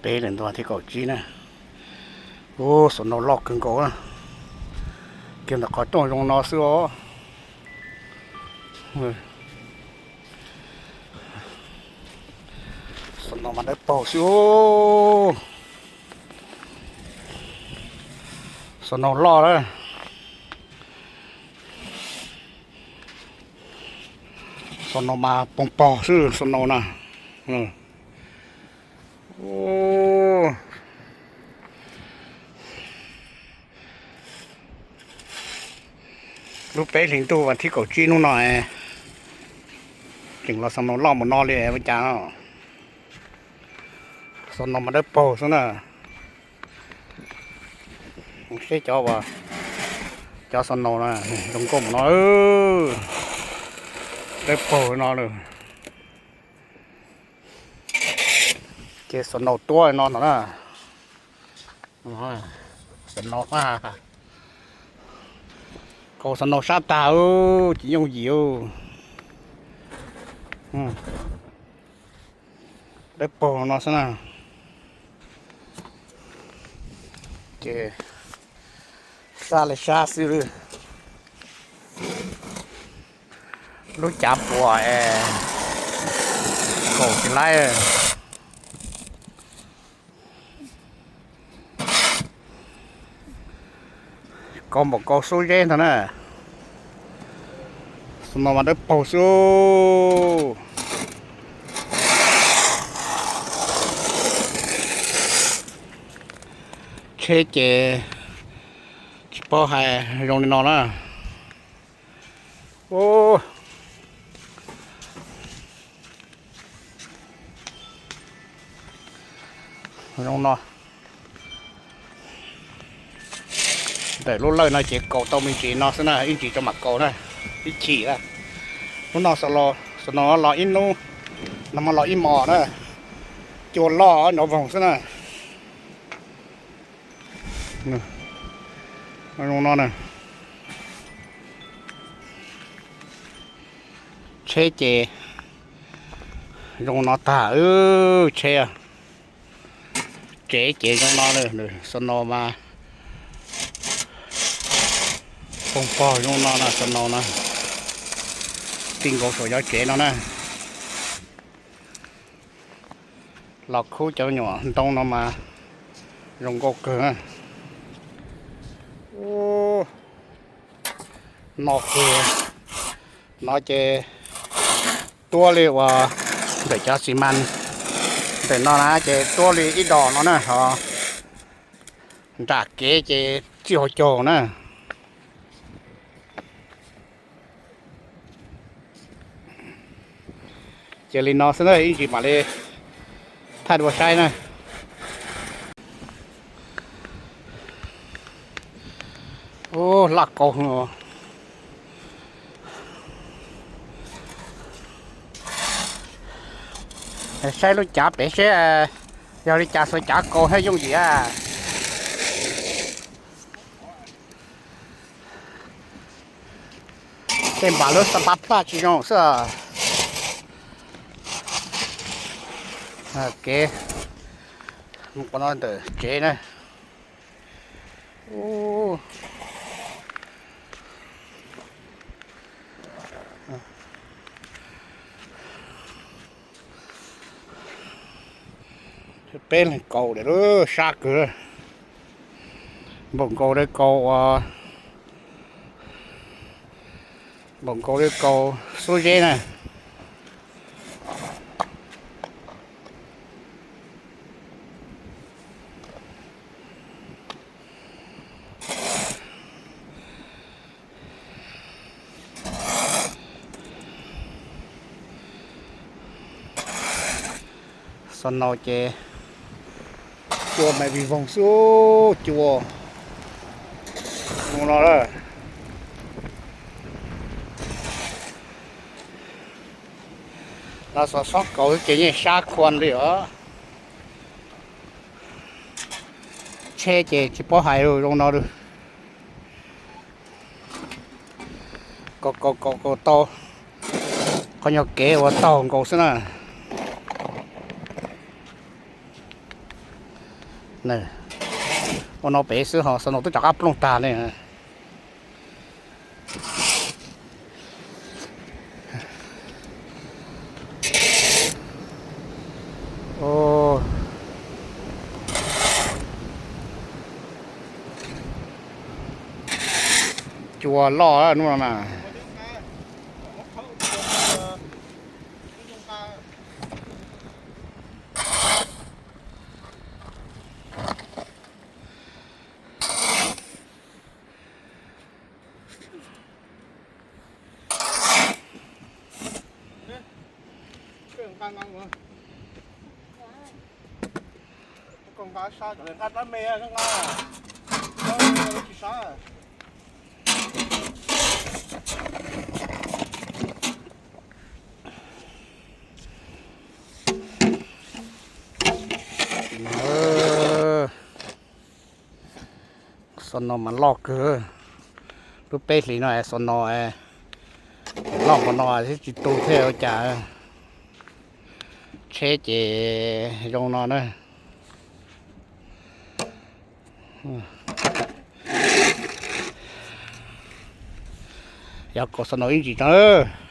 Peb leeg ntua thib kaum tsib na. Ub, snow loj kawg nkaus na. Kiag ntawm qhov rooj zoo no xwb os. Snow mas dawb paug xwb. Snow loj na. Snow mas poob pog xwb snow na. Lub peb hlis ntuj vas thib kaum tsib hnub no tseem los snow loj mus no li ua cas. Snow mas dawb paug xwb na. Seb cov, cov snow na zoo nkauj mus no, dawb paug no lawm. Ces snow tuab no no na. Snow, kaus snow sab tag, tsis yooj yim. Dawb paug no xwb na. Ces sab li sab xwb. Lub cav puas es kaus tsis laib. Kaus npaum kaus xub zeb ntag na. Snow mas dawb paug xwb. Tsheb ces tsis paub hais zoo li no na. Zoo no. Ntawm lub lawj no ces kaus tau me ntsis no xwb na, ib ntsis tso mam kaus na, ib chim na. Hnub no snow los ib hnub, nag hmo los ib hmos na, cua loj nrov voog xwb na. Zoo no na. Tsheb ces zoo no tag, tsheb. Tsev ces zoo no, snow mas poob pog zoo no na, snow no ti nkaus saum cov tsev no na. Los khub cov nyuam ntoo no mas zoo nkauj kawg. No ces, no ces tuab li uas ntawm cov xi mas ntawm no na ces tuab li ib dos no na ho nram kev ces txij hauv caug na. Ces li no xwb na, ib ntsis mam li thaij dua saib na. Ub, loj kawg. Saib lub cav pem seb yog li cas xuas cav kaus thiaj yooj yim. Tej npam lub xab pab plaj tsis zoo xwb. Kev mus qhov no ntawm tsev na. Peb leeg kaus lawm, sab kawg. Npaum nkaus li kaus, npaum nkaus li kaus xub zeb na. Snow ces cua me vij voog xwb, cua no lawm. Los xov xob kaus ces yeej sab khuam li os. Tsheb ces tsis paub hais zoo no li. Kaus kaus kaus kaus tau qhov nyuag kev uas taug nkaus xwb na. Ua no pem xwb ho xo no twb rov qab plooj tag ne. Cua loj hnub no na. Xo no mas loj kawg. Lub peb hlis no xo no loj npaum no thiab tsis tu thiab ua cas. Tsheb ces zoo no na. Yog kaus xo no ib ntsis no.